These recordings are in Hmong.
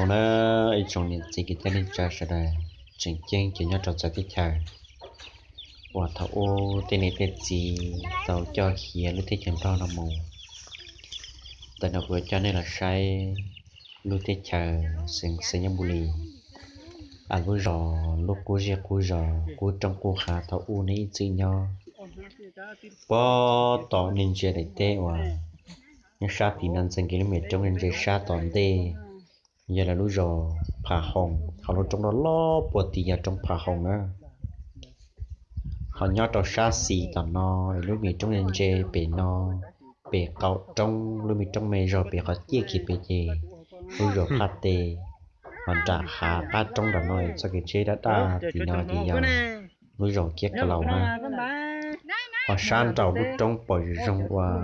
Zoo na, ib tsoom niam txiv kwv tij neej tsa sawv daws, tseem ceeb ces nyob rau txawv teb chaws uas thaum ub tej niam tej txiv tau coj khiav lub teb chaws Nplog no mus. Ntawm no kuv yuav coj nej los saib lub teb chaws xeev Xais Nyab Npus Lis, lub zos, lub qub zej qub zos qub roob qub hav thaum ub nej ib txwm nyob. Puag tom nej ntsia daim teb uas nyob sab tim no ntxeev kiv lub me roob ntse sab tom ntej, yog lawv lub zos Phav Hoos, ho lub roob loj loj puag tim yog roob Phav Hoos na. Ho nyob rau sab xis tom no, lub me roob ntse pem no, pem qaum roob lub me roob me zog pem qhov ciaj kiag pem ces lub zos Phaj Teb. Ho nram hav qab roob nram no txoj kev tsheb daj daj tim no ces yog lub zos Kiab Ka Laus na. Ho sab nraum lub roob pom zoo zoo uas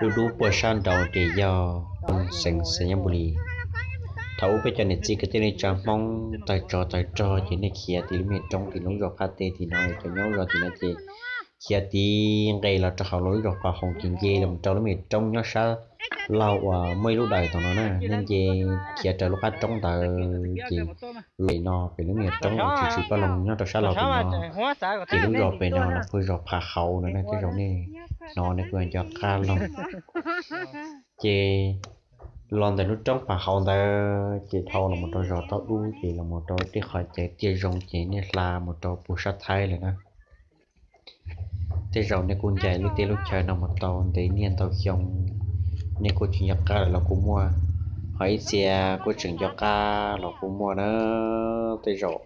dub dub puag sab nraud ces yog xeev Xais Nyab Npus Lis. Thaum ub peb cov niam txiv kwv tij neej tsa Hmoob tawg tsov tawg rog ces nej khiav tim lub me roob tim lub zos Phaj Teb tim no, cov nyob lub zos tim no ces khiav tid nqes los rau hauv lub zos Phav Hoos ces nce los rau lub me roob nyob sab laug uas muaj ib lub dawm tom no na, nej nce khiav raws lub qab roob ntawd ces los no pem lub me roob uas tshwm tshwm paj loog nyob rau sab laug pem no. Ces lub zos pem no los puag zos Phav Hauv no na, tej zaum nej hnov nej kuj nco qab lawm. Ces los ntawm lub roob Phav Hauv ntawd ces dhau los mus rau zos Tauj Dub ces los mus rau tej qhov cawv tiaj zoo ces nej hla mus rau puag sab Thaib lawm na. Tej zaum nej kuj ncaim lub teb lub chaw no mus tau ntev niaj ntau xyoo, nej kuj tsis nco qab lawm los kuj muaj, ho ib txhia kuj tseem nco qab los kuj muaj na. Tej zaum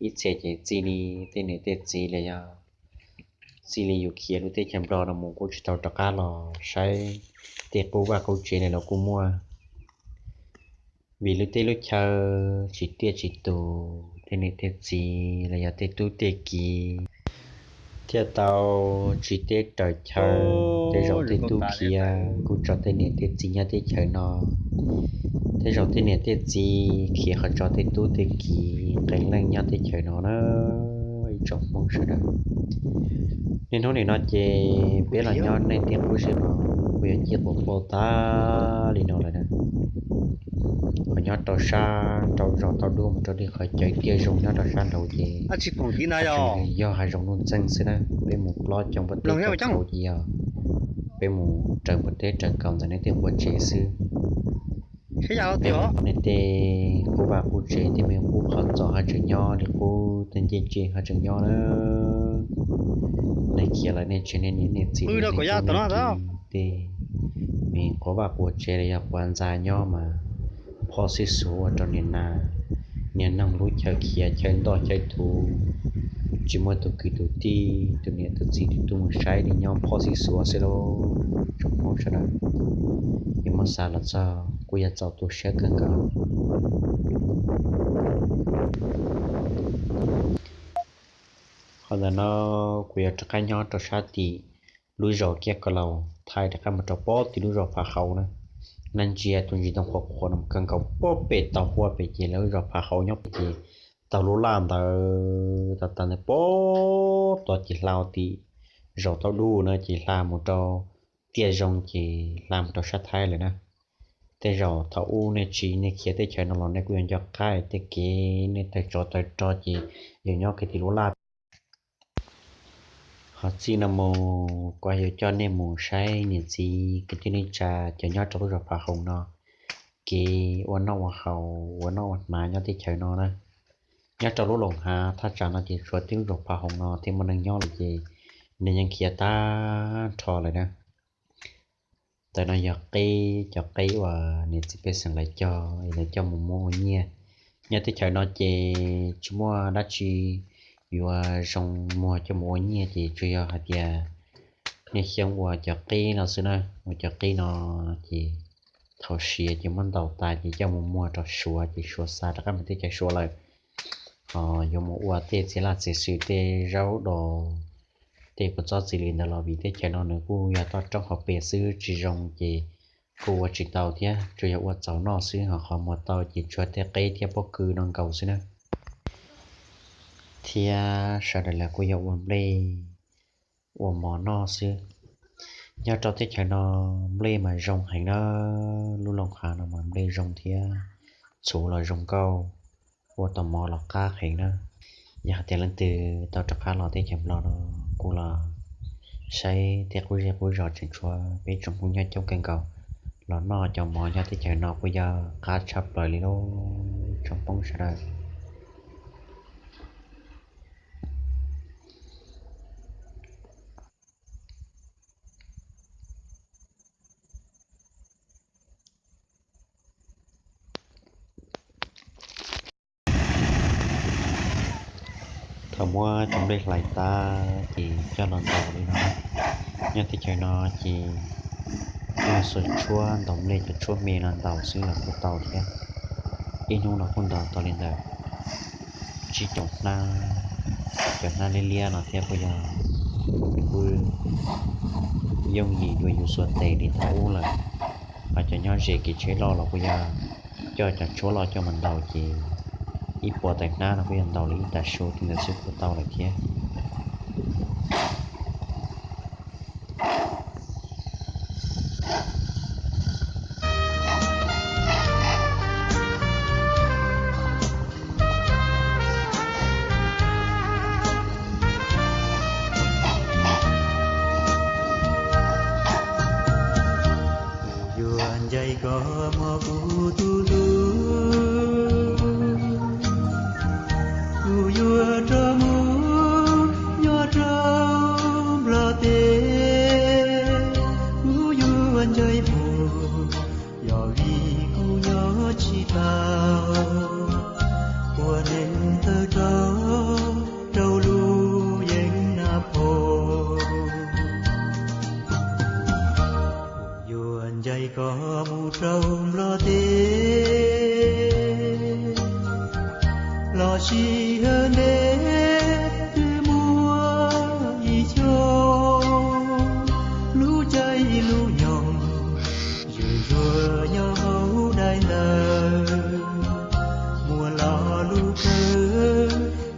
ib txhia ces txij li tej niam tej txiv los yog txij li yus khiav lub teb chaws Nplog no mus kuj tsis tau rov qab los saib tej qub vaj qub tsev li los kuj muaj. Vim lub teb lub chaw tsis tiaj tsis tus, tej niam tej txiv los yog tej tub tej kiv thiaj tau tsiv teb raws chaw. Tej zaum tej tub khiav kuj tso tej niam tej txiv nyob teb chaws no, tej zaum tej niam tej txiv khiav ho tso tej tub tej kiv nqee leej nyob teb chaws no na. Ib tsoom Hmoob sawv daws, niaj hnub nim no ces peb los nyob nej tej qub zej no kuj yog ciaj quas pauj tag li no lawm na. Ho nyob rau sab rau zos Tauj Dub mus rau tej qhov cawv tiaj zoo nyob rau sab nraud ces yog hav zoov nuj ntxeeg xwb na. Peb mus plob coo puag tim rau hauv ces yog peb mus raws puag teb raws kaus ntawm nej tej qub tsev xwb. Peb mus nej tej qub vaj qub tsev tej me qub qhov txos ho tseem nyob li qub tej ncej tsev ho tseem nyob na. Nej khiav lawm nej tsev nej niam nej txiv tej me qub vaj qub tsev los yog quav ntxa nyob mas phob xwb xuav ua rau niag nas niag noog lub chaw khiav chaw ntoj chaw thuv, tsis muaj tus kwv tus tij tus niam tus txiv twg tuaj mus saib li, nyob phob xwb xuav xwb lauj. Tsoom Hmoob sawv daws, yuav muab xav los txog kuj yog txaus tu siab kawg nkaus. Qhov ntawm no kuv yuav rov qab nyob rau sab tim lub zos Kiab Ko Laus, thaij rov qab mus rau puag tim lub zos Phav Hauv na. Nej ntsia tus ntsis ntoo qhuav qhuav no kawg nkaus puag pem tau huab pem ces lawv lub zos Phav Hauv nyob pem ces taug lub laj ntawd tas tas ntawd puag tod ces hla tim zos Tauj Dub na ces hla mus rau tiaj zoo ces hla mus rau sab Thaib lawm na. Tej zaum thaum ub nej tsis, nej khiav teb chaws no los nej kuj yuav nco qab tej kev nej tawg tsov tawg rog ces yog nyob kiag tim lub laj. Ho txij no mus kuv yuav coj nej mus saib niam txiv kwv tij neej tsa cov nyob rau lub zos Phav Hauv no, kev ua noj ua haus ua noj ua hnav nyob teb chaws no na. Nyob rau lub loos hav thaj tsam no ces tshuav tib lub zos Phav Hauv no thiaj muaj neeg nyob lawm ces nws yeej khiav tag nrho lawm na. Ntawm no yog qeb, cov qeb uas niam txiv pej xeem lawv cog es lawv coj mus muag ua nyiaj. Nyob teb chaws no ces tsis muaj dab tsi yuav zoo muag coj mus ua nyiaj ces tsuas yog hais tias niaj xyoo ua cov qeb no xwb na, ua cov qeb no ces thaum siav ces muab ntaus tas ces coj mus muag rau Suav ces Suav xa rov qab mus teb chaws Suav lawm. Ho yuav mus ua tej txiv laj txiv xwm tej zaub dos tej kua txob txiv li ntawd los vim teb chaws no nws kuj yog toj roob hauv pes xwb tsis zoo ces kuj ua tsis tau thiab tsuas yog ua txaus noj xwb, ho qhov muag tau ces tsuas tej qeb thiab pob kws no nkaus xwb na. Thiab sawv daws los kuj yog ua nplej ua mov noj xwb. Nyob rau teb chaws no nplej mas zoo heev na, lub loos hav no mas nplej zoo thiab txhuv los zoo nkauj, ua tau mov los qab heev na. Yog hais tias leej twg tau rov qab los teb chaws Nplog no, kuj los saib tej qub zej qub zos tseem tshuav peb tsoom Hmoob nyob coob kawg nkaus los noj cov mov nyob teb chaws no kuj yog qab tshaj plaws li lauj tsoom Hmoob sawv daws. Thaum muab cov nplej hlais tag ces coj los ntaus li no. Nyob teb chaws no ces muaj xuas tshuab ntaus nplej, cov tshuab me no ntaus xwb los kuj tau thiab. Ib hnub no kuj ntaus tau li ntawm tsib caug hnab, cov hnab liab liab no thiab kuj yog kuj yooj yim dua yus xuas tes li thaum ub lawm. Hos cov nyob ze kev tsheb loj los kuj yog coj cov tshuab loj coj mus ntaus ces ib puas tawm hnab no kuj yog ntaus li ib tag su ntawd xwb kuj tau lawm thiab. Kuv yuav ncaim koj mog kuv tus hlub, kuv yuav rov mus nyob rau Nplog teb, kuv yuav ncaim mus yog vim kuv nyob tsis tau, ua neeg tawg rog rau lub yeeb nab pho. Kuv yuav ncaim koj mus rau Nplog teb, los sis hawm ntev twb muaj ib xyoos, lub caij lub nyoog zuj zus nyob hauv daim ntawv, muaj lo lus khawv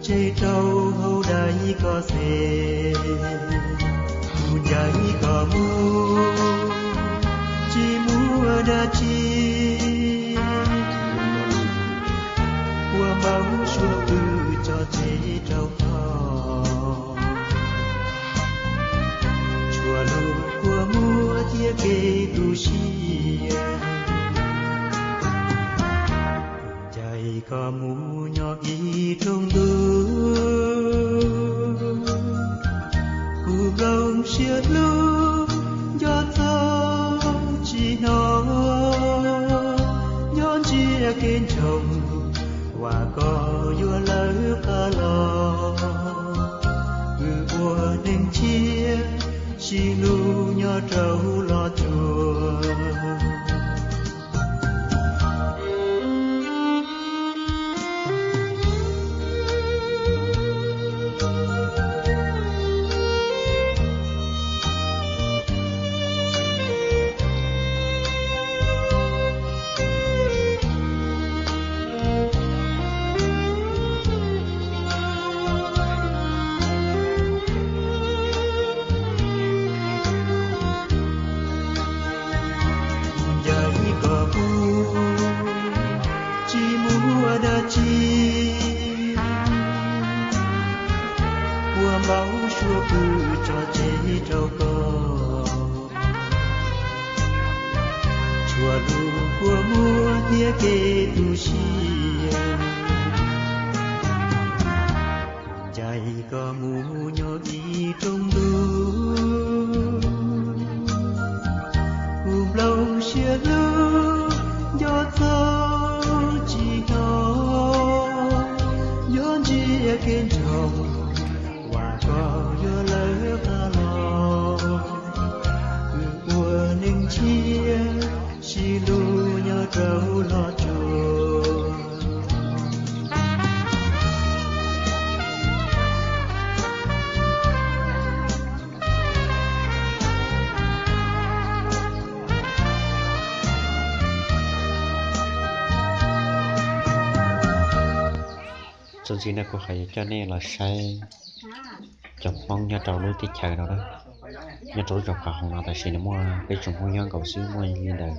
tseg rau hauv daim ko xes. Kuv ncaim koj mus tsis muaj dab tsi, ua npaum suab pw tso tseg rau koj, tshuav lub kua muag thiab kev tu siab. Ncaim koj mus nyob ib rooj ntuj, kuv nplooj siab hlub nco txog tsis hnov, nyob ntsiab kev ntsoo, vam koj yuav lawv qab los. Wb ua neeg tshiab sib hlub nyob rau los tsuas. Ncaim koj mus tsis muaj dab tsi, ua npaum suab pw tso tseg rau koj, tshuav lub kua muag thiab kev tu siab. Ncaim koj mus nyob ib rooj ntuj, kuv nplooj siab hlub nco txog tsis hnov, nyob ntsiab kev ntsoo, vam koj yuav lawv qab los. Wb ua neeg tshiab sib hlub nyob rau los tsuas. Txuas ntxiv no kuv hais yuav coj nej los saib cov Hmoob nyob rau lub teb chaws no na. Nyob rau lub zos Phav Hoo no tam sim no muaj peb tsoom Hmoob nyob nkaus xwb, muaj li ntawm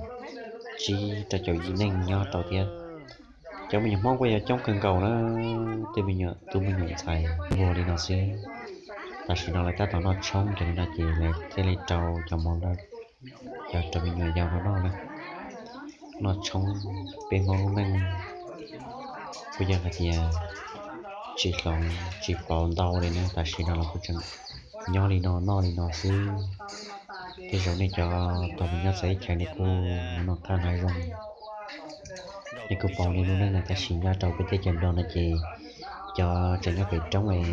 tsib rau caum yim neeg nyob rau thiab. Cov me nyuam Hmoob kuj yog coob kawg nkaus na, tej me nyuam tub me nyuam ntxhais nquag li no xwb. Tam sim no lawv tab tom noj tshoob ces li no ces lawv thiaj li rau cov mov, cov rau me nyuam yaus no noj na. Noj tshoob, peb Hmoob lub neej kuj yog hais tias tsis hloov tsis pauv ntau li na, tam sim no los kuj tseem nyob li no noj li no xwb. Tej zaum nej cov tau mus nyob txawv teb chaws nej kuj noj qab hnav zoo, nej kuj pauv nej lub neej na, tab sis nyob rau peb teb chaws Nplog no ces cov tseem nyob pem roob es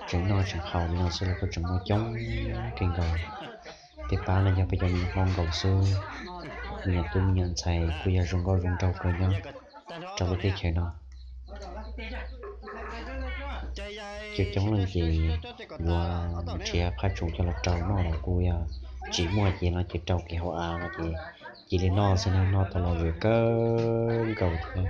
tseem noj tseem haus li no xwb los kuj tseem muaj coob kawg nkaus. Tej pab los yog peb cov me nyuam Hmoob nkaus xwb, me nyuam tub me nyuam ntxhais kuj yog zoo nkauj zoo nraug kawg nyob rau lub teb chaws no. Coob coob leej ces yuav nrhiav qhab tsuas coj los rau noj los kuj yog tsis muaj ces no ces rau kev hauv av no ces cia li noj xwb na, noj tau los zem kawg nkaus thiab.